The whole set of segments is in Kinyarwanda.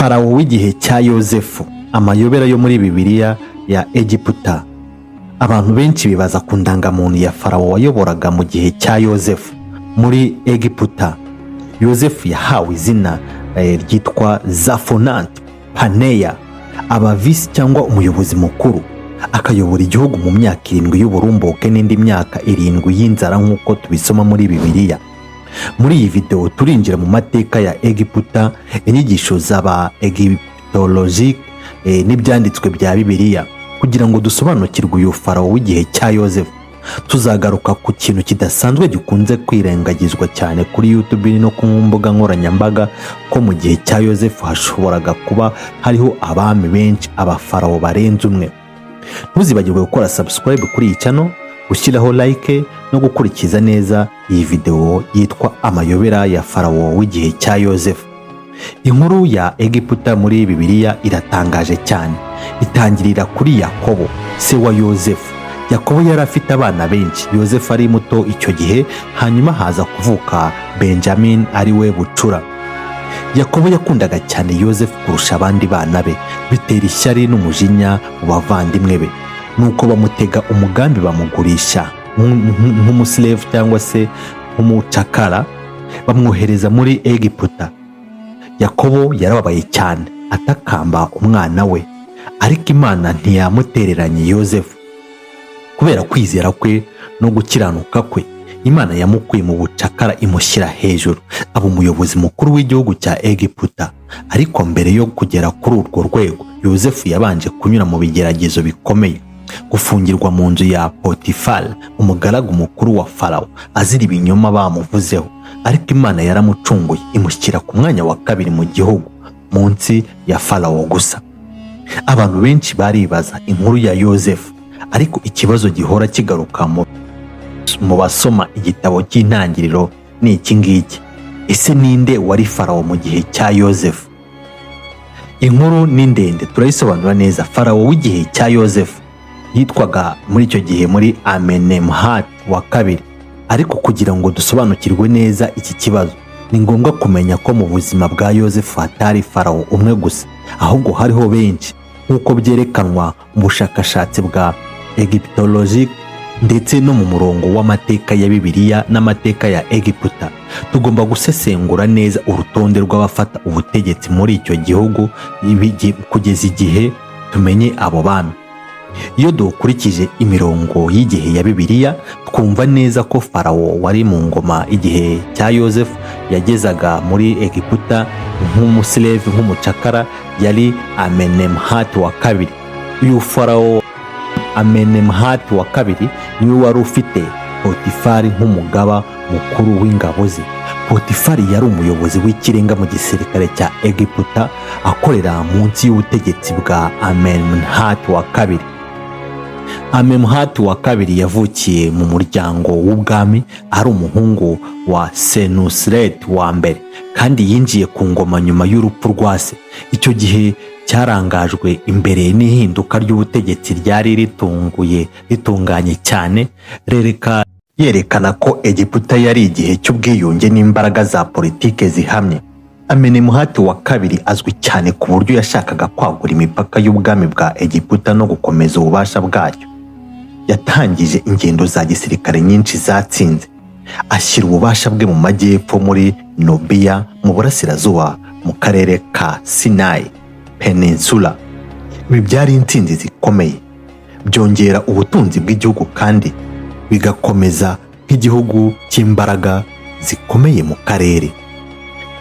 Farawo w'igihe cya Yozefu, amayobera yo muri Bibiliya ya Egiputa. Abantu benshi bibaza ku ndangamuntu ya Farawo wayoboraga mu gihe cya Yozefu muri Egiputa. Yozefu yahawe izina ryitwa Zafonati Paneya, aba visi cyangwa umuyobozi mukuru, akayobora igihugu mu myaka 7 y'uburumbuke n'indi myaka 7 y'inzara, nk'uko tubisoma muri Bibiliya. Muri iyi videwo turinjira mu mateka ya Egiputa, inyigisho z'aba egyptologique n'ibyanditswe bya Bibiliya kugira ngo dusobanukirwe uyu Farawo w'igihe cya Yozefu. Tuzagaruka ku kintu kidasanzwe gikunze kwirengagizwa cyane kuri YouTube no ku mbuga nkoranyambaga, ko mu gihe cya Yozefu hashoboraga kuba hariho abami benshi, abafarawo barenze umwe. Ntuzibagirwe gukora subscribe kuri iyi channel, gushyiraho like no gukurikiza neza iyi videwo yitwa "Amayobera ya Farawo w'igihe cya Yozefu". Inkuru ya Egiputa muri Bibiliya iratangaje cyane. Itangirira kuri Yakobo, se wa Yozefu. Yakobo yari afite abana benshi, Yozefu ari muto icyo gihe. Hanyuma haza kuvuka Benjamin, ari we bucura. Yakobo yakundaga cyane Yozefu kurusha abandi bana be, bitera ishyari n'umujinya mu bavandimwe be. Nuko bamutega umugambi, bamugurisha nk'umuslave cyangwa se nk'umucakara, bamwohereza muri Egiputa. Yakobo yarababaye cyane, atakamba umwana we, ariko Imana ntiyamutereranye Yozefu. Kubera kwizera kwe no gukiranuka kwe, Imana yamukuye mu bucakara, imushyira hejuru, aba umuyobozi mukuru w'igihugu cya Egiputa. Ariko mbere yo kugera kuri urwo rwego, Yozefu yabanje kunyura mu bigeragezo bikomeye: gufungirwa mu nzu ya Potifari, umugaragu mukuru wa Farawo, azira ibinyoma bamuvuzeho. Ariko Imana yaramucunguye, imushyira ku mwanya wa kabiri mu gihugu, munsi ya Farawo gusa. Abantu benshi baribaza inkuru ya Yozefu, ariko ikibazo gihora kigaruka mu basoma igitabo cy'Intangiriro ni iki ngiki: ese ninde wari Farawo mu gihe cya Yozefu? Inkuru ni ndende, turayisobanura neza. Farawo w'igihe cya Yozefu yitwaga muri icyo gihe muri Amenemhat wa kabiri. Ariko kugira ngo dusobanukirwe neza iki kibazo, ni ngombwa kumenya ko mu buzima bwa Yozefu hatari Farawo umwe gusa, ahubwo hariho benshi, nk'uko byerekanwa mu bushakashatsi bwa egyptologique ndetse no mu murongo w'amateka ya Bibiliya n'amateka ya Egiputa. Tugomba gusesengura neza urutonde rw'abafata ubutegetsi muri icyo gihugu kugeza igihe tumenye abo bami. Iyo dukurikije imirongo y'igihe ya Bibiliya, twumva neza ko Farawo wari mu ngoma igihe cya Yozefu yagezaga muri Egiputa nk'umuslave, nk'umucakara, yari Amenemhat wa kabiri. Uyu Farawo Amenemhat wa kabiri niwe wari ufite Potifari nk'umugaba mukuru w'ingabo ze. Potifari yari umuyobozi w'ikirenga mu gisirikare cya Egiputa, akorera munsi y'ubutegetsi bwa Amenemhat wa kabiri. Amenemhat wa kabiri yavukiye mu muryango w'ubwami, ari umuhungu wa Senusret wa mbere, kandi yinjiye ku ngoma nyuma y'urupfu rwa se. Icyo gihe cyarangajwe imbere n'ihinduka ry'ubutegetsi ryari ritunguye, ritunganye cyane, rereka yerekana ko Egiputa yari igihe cy'ubwiyunge n'imbaraga za politike zihamye. Amenemuhati wa kabiri azwi cyane ku buryo yashakaga kwagura imipaka y'ubwami bwa Egiputa no gukomeza ububasha bwacyo. Yatangije ingendo za gisirikare nyinshi zatsinze, ashyira ububasha bwe mu majyepfo muri Nubiya, mu burasirazuba mu karere ka Sinai Peninsula. Ibi byari intsinzi zikomeye, byongera ubutunzi bw'igihugu kandi bigakomeza nk'igihugu cy'imbaraga zikomeye mu karere.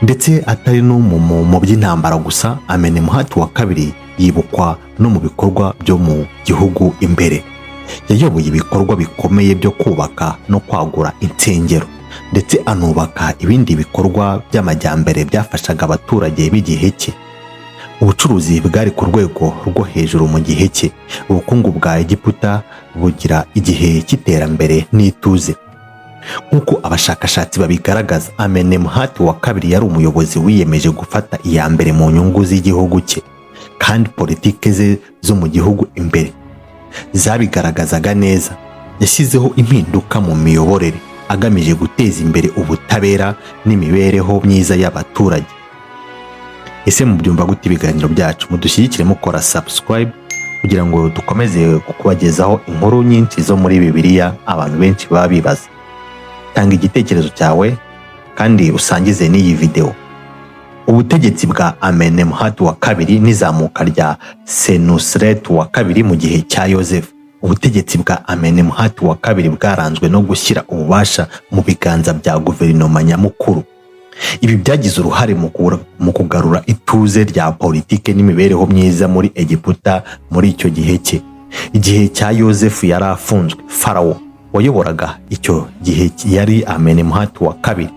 Ndetse atari no mu by'intambara gusa, Amenemuhati wa kabiri yibukwa no mu bikorwa byo mu gihugu imbere. Yayoboye ibikorwa bikomeye byo kubaka no kwagura insengero, ndetse anubaka ibindi bikorwa by'amajyambere byafashaga abaturage b'igihe cye. Ubucuruzi bwari ku rwego rwo hejuru mu gihe cye, ubukungu bwa Egiputa bugira igihe cy'iterambere n'ituze. Nk'uko abashakashatsi babigaragaza, Amenemuhati wa kabiri yari umuyobozi wiyemeje gufata iya mbere mu nyungu z'igihugu cye, kandi politike ze zo mu gihugu imbere zabigaragazaga neza. Yashyizeho impinduka mu miyoborere, agamije guteza imbere ubutabera n'imibereho myiza y'abaturage. Ese mubyumva gute ibiganiro byacu? Mudushyigikire mukora subscribe kugira ngo dukomeze kubagezaho inkuru nyinshi zo muri Bibiliya abantu benshi baba bibaza. Tanga igitekerezo cyawe kandi usangize n'iyi video. Ubutegetsi bwa Amenemhat wa kabiri n'izamuka rya Senusret wa kabiri mu gihe cya Yozefu. Ubutegetsi bwa Amenemhat wa kabiri bwaranzwe no gushyira ububasha mu biganza bya guverinoma nyamukuru. Ibi byagize uruhare mu kugarura ituze rya politike n'imibereho myiza muri Egiputa muri icyo gihe cye. Igihe cya Yozefu yari afunzwe, Farawo wayoboraga icyo gihe yari Amenemhat wa kabiri.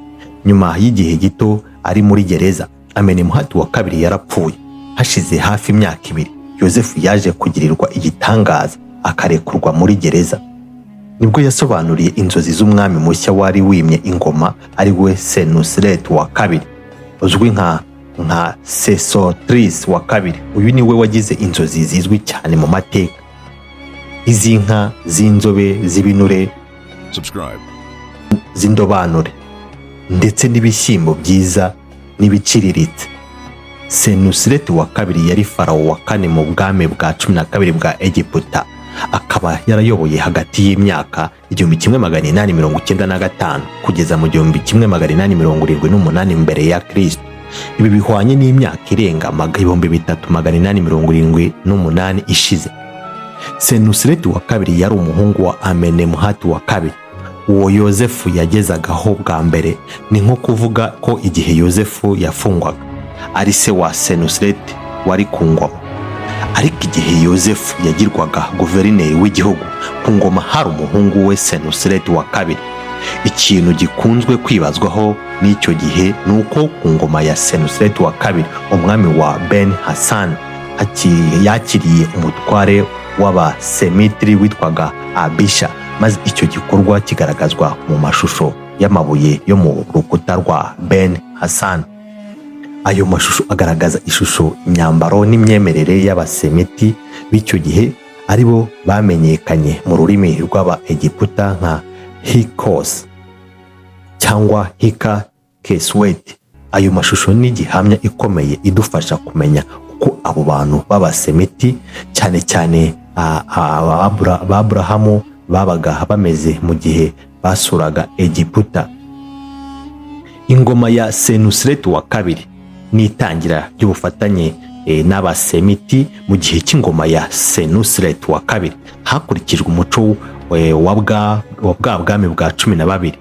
Nyuma y'igihe gito ari muri gereza, Amenemhat wa kabiri yarapfuye. Hashize hafi imyaka 2, Yozefu yaje kugirirwa igitangaza akarekurwa muri gereza. Nibwo yasobanuriye inzozi z'umwami mushya wari wimye ingoma, ari we Senusret wa kabiri, uzwi nka Sesotris wa kabiri. Uyu ni we wagize inzozi zizwi cyane mu mateka, iz'inka z'inzobe z'ibinure Subscribe. z'indobanure ndetse n'ibishyimbo byiza n'ibiciriritse. Senusret wa kabiri yari Farawo wa kane mu bwami bwa 12 bwa Egiputa, akaba yarayoboye hagati y'imyaka 1895 kugeza mu 1878 mbere ya Kristo. Ibi bihwanye n'imyaka irenga 3878 ishize. Senusret wa kabiri yari umuhungu wa Amenemhat wa kabiri, uwo Yozefu yagezagaho bwa mbere. Ni nko kuvuga ko igihe Yozefu yafungwaga ari se wa Senusret wari ku ngoma, ariko igihe Yozefu yagirwaga guverineri w'igihugu, ku ngoma hari umuhungu we Senusret wa kabiri. Ikintu gikunzwe kwibazwaho n'icyo gihe ni uko ku ngoma ya Senusret wa kabiri, umwami wa Ben Hassan yakiriye umutware w'Abasemitiri witwaga Abisha, maze icyo gikorwa kigaragazwa mu mashusho y'amabuye yo mu rukuta rwa Ben Hassan. Ayo mashusho agaragaza ishusho, imyambaro n'imyemerere y'Abasemiti b'icyo gihe, aribo bamenyekanye mu rurimi rw'aba Egiputa nka Hyksos cyangwa Hika Keswet. Ayo mashusho ni gihamya ikomeye idufasha kumenya uko abo bantu b'Abasemiti, cyane cyane Aburahamu, babaga bameze mu gihe basuraga Egiputa. Ingoma ya Senusret wa kabiri n'itangira ry'ubufatanye n'Abasemiti. Mu gihe cy'ingoma ya Senusret wa kabiri, hakurikijwe umuco wa bwa bwami bwa 12.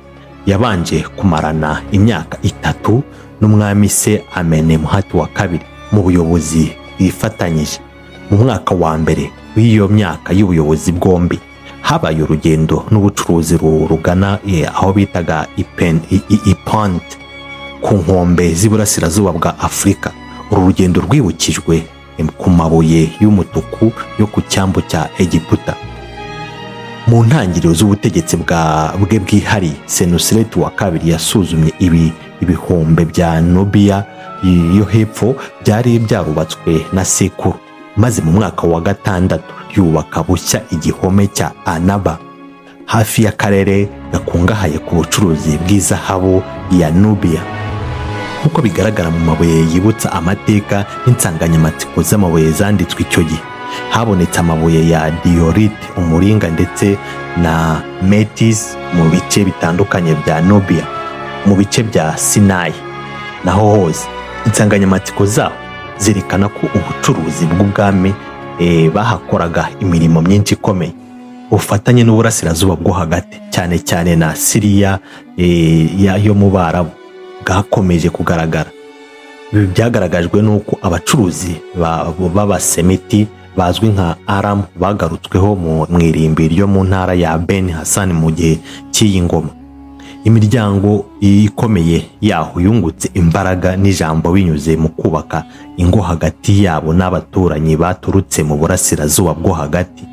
Yabanje kumarana imyaka 3 n'umwami se Amenemhat wa kabiri mu buyobozi bwifatanyije. Mu mwaka wa mbere w'iyo myaka y'ubuyobozi bwombi, habaye urugendo n'ubucuruzi rugana aho bitaga Ipont ku nkombe z'iburasirazuba bwa Afurika. Uru rugendo rwibukijwe ku mabuye y'umutuku yo ku cyambu cya Egiputa. Mu ntangiriro z'ubutegetsi bwe bwihariye, Senusret wa kabiri yasuzumye ibihombe bya Nubiya yo hepfo byari byarubatswe na sekuru, maze mu mwaka wa gatandatu yubaka bushya igihome cya Anaba hafi y'akarere gakungahaye ku bucuruzi bw'izahabu ya Nubiya, nk'uko bigaragara mu mabuye yibutsa amateka n'insanganyamatsiko z'amabuye zanditswe icyo gihe. Habonetse amabuye ya diorite, umuringa ndetse na metis mu bice bitandukanye bya Nubia. Mu bice bya Sinayi naho hose, insanganyamatsiko zaho zerekana ko ubucuruzi bw'ubwami bahakoraga imirimo myinshi ikomeye. Ubufatanye n'uburasirazuba bwo hagati, cyane cyane na Siriya yo mu Barabu, bwakomeje kugaragara. Ibi byagaragajwe n'uko abacuruzi b'Abasemiti bazwi nka Aramu bagarutsweho mu irimbi ryo mu ntara ya Ben Hassan mu gihe cy'iyi ngoma. Imiryango ikomeye yaho yungutse imbaraga n'ijambo binyuze mu kubaka ingo hagati yabo n'abaturanyi baturutse mu burasirazuba bwo hagati,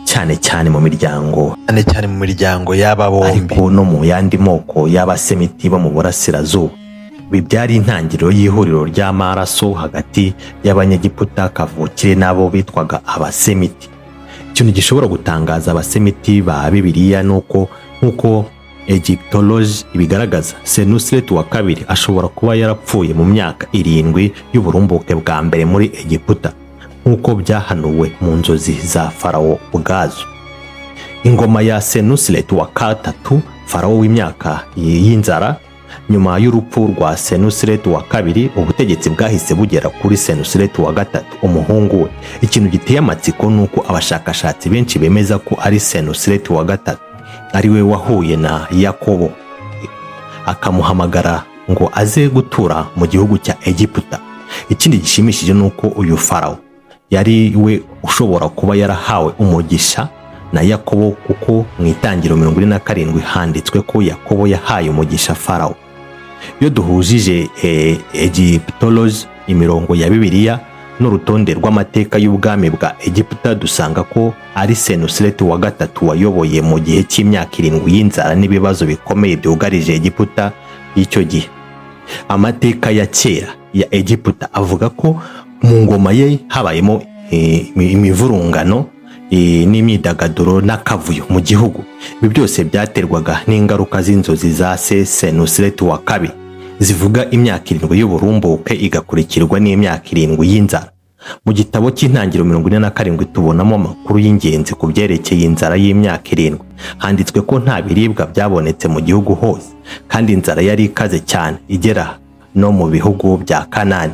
cyane cyane mu miryango cyane cyane mu miryango y'aba bombi, ariko no mu yandi moko y'Abasemiti bo mu burasirazuba. Ibi byari intangiriro y'ihuriro ry'amaraso hagati y'Abanyegiputa kavukire n'abo bitwaga Abasemiti. Ikintu gishobora gutangaza Abasemiti ba Bibiliya ni uko nk'uko Egyptology ibigaragaza, Senusret wa kabiri ashobora kuba yarapfuye mu myaka 7 y'uburumbuke bwa mbere muri Egiputa, nk'uko byahanuwe mu nzozi za Farawo ubwazo. Ingoma ya Senusret wa gatatu, Farawo w'imyaka y'inzara. Nyuma y'urupfu rwa Senusret wa kabiri, ubutegetsi bwahise bugera kuri Senusret wa gatatu, umuhungu we. Ikintu giteye amatsiko ni uko abashakashatsi benshi bemeza ko ari Senusret wa gatatu ari we wahuye na Yakobo, akamuhamagara ngo aze gutura mu gihugu cya Egiputa. Ikindi gishimishije ni uko uyu Farawo yari we ushobora kuba yarahawe umugisha na Yakobo, kuko mu Itangiriro 47 handitswe ko Yakobo yahaye umugisha Farawo. Iyo duhujije Egyptology, imirongo ya Bibiliya n'urutonde rw'amateka y'ubwami bwa Egiputa, dusanga ko ari Senusret wa gatatu wayoboye mu gihe cy'imyaka 7 y'inzara n'ibibazo bikomeye byugarije Egiputa y'icyo gihe. Amateka ya kera ya Egiputa avuga ko mu ngoma ye habayemo imivurungano n'imyidagaduro n'akavuyo mu gihugu. Ibi byose byaterwaga n'ingaruka z'inzozi za se Senusret wa kabiri, zivuga imyaka 7 y'uburumbuke igakurikirwa n'imyaka 7 y'inzara. Mu gitabo cy'Intangiriro 47 tubonamo amakuru y'ingenzi ku byerekeye inzara y'imyaka 7. Handitswe ko nta biribwa byabonetse mu gihugu hose, kandi inzara yari ikaze cyane, igera no mu bihugu bya Kanani.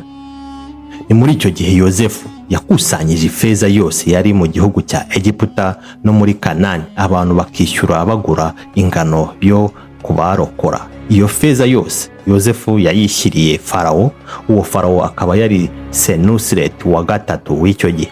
Ni muri icyo gihe Yozefu yakusanyije ifeza yose yari mu gihugu cya Egiputa no muri Kanani, abantu bakishyura bagura ingano yo kubarokora. Iyo feza yose Yozefu yayishyiriye Farawo, uwo Farawo akaba yari Senusret wa gatatu w'icyo gihe.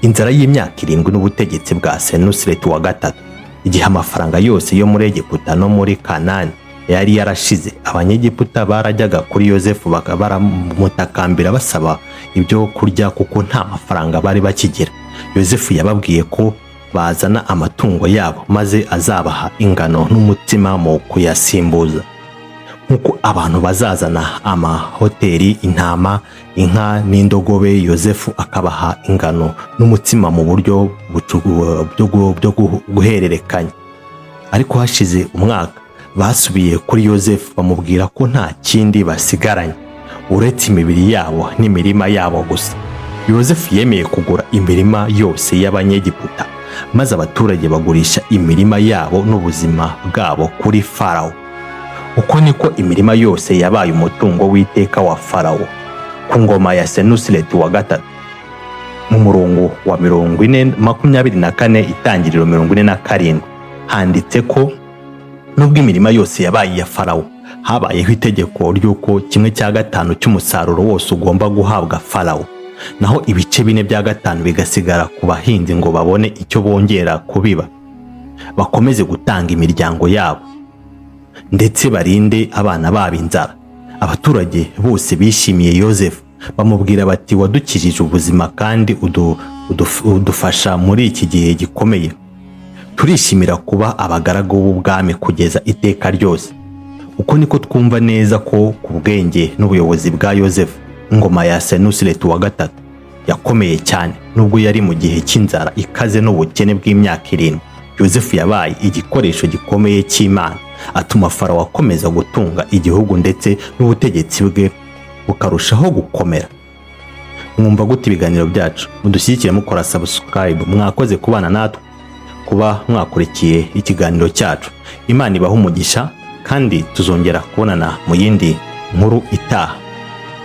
Inzara y'imyaka 7 n'ubutegetsi bwa Senusret wa gatatu. Igihe amafaranga yose yo muri Egiputa no muri Kanani yari yarashize, Abanyegiputa barajyaga kuri Yozefu baramutakambira basaba ibyo kurya, kuko nta mafaranga bari bakigira. Yozefu yababwiye ko bazana amatungo yabo, maze azabaha ingano n'umutsima mu kuyasimbuza, nk'uko abantu bazazana amahoteli, intama, inka n'indogobe, Yozefu akabaha ingano n'umutsima mu buryo byo guhererekanya. Ariko hashize umwaka basubiye kuri Yozefu, bamubwira ko nta kindi basigaranye uretse imibiri yabo n'imirima yabo gusa. Yozefu yemeye kugura imirima yose y'Abanyegiputa, maze abaturage bagurisha imirima yabo n'ubuzima bwabo kuri Farawo. Uko niko imirima yose yabaye umutungo w'iteka wa Farawo ku ngoma ya Senusret wa gatatu. Mu murongo wa 40 24, Itangiriro 47, handitse ko nubwo imirima yose yabaye iya Farawo, habayeho itegeko ry'uko 1/5 cy'umusaruro wose ugomba guhabwa Farawo, naho ibice 4/5 bigasigara ku bahinzi ngo babone icyo bongera kubiba, bakomeze gutanga imiryango yabo, ndetse barinde abana babo inzara. Abaturage bose bishimiye Yozefu, bamubwira bati: "Wadukijije ubuzima kandi udufasha muri iki gihe gikomeye. Turishimira kuba abagaragu b'ubwami kugeza iteka ryose." Uko niko twumva neza ko ku bwenge n'ubuyobozi bwa Yozefu, ingoma ya Senusret wa gatatu yakomeye cyane, nubwo yari mu gihe cy'inzara ikaze n'ubukene bw'imyaka 7. Yozefu yabaye igikoresho gikomeye cy'Imana, atuma Farawo akomeza gutunga igihugu, ndetse n'ubutegetsi bwe bukarushaho gukomera. Mwumva gute ibiganiro byacu? Mudushyigikire mukora subscribe. Mwakoze kubana natwe, kuba mwakurikiye ikiganiro cyacu. Imana ibahe umugisha, kandi tuzongera kubonana mu yindi nkuru itaha.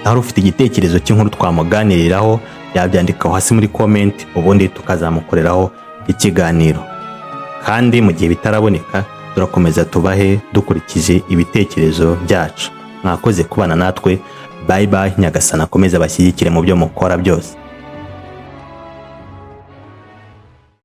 Aho ufite igitekerezo cy'inkuru twamuganiriraho, yabyandikaho hasi muri comment, ubundi tukazamukoreraho ikiganiro. Kandi mu gihe bitaraboneka, turakomeza tubahe dukurikije ibitekerezo byacu. Mwakoze kubana natwe. Bye bye. Nyagasani akomeze abashyigikire mu byo mukora byose.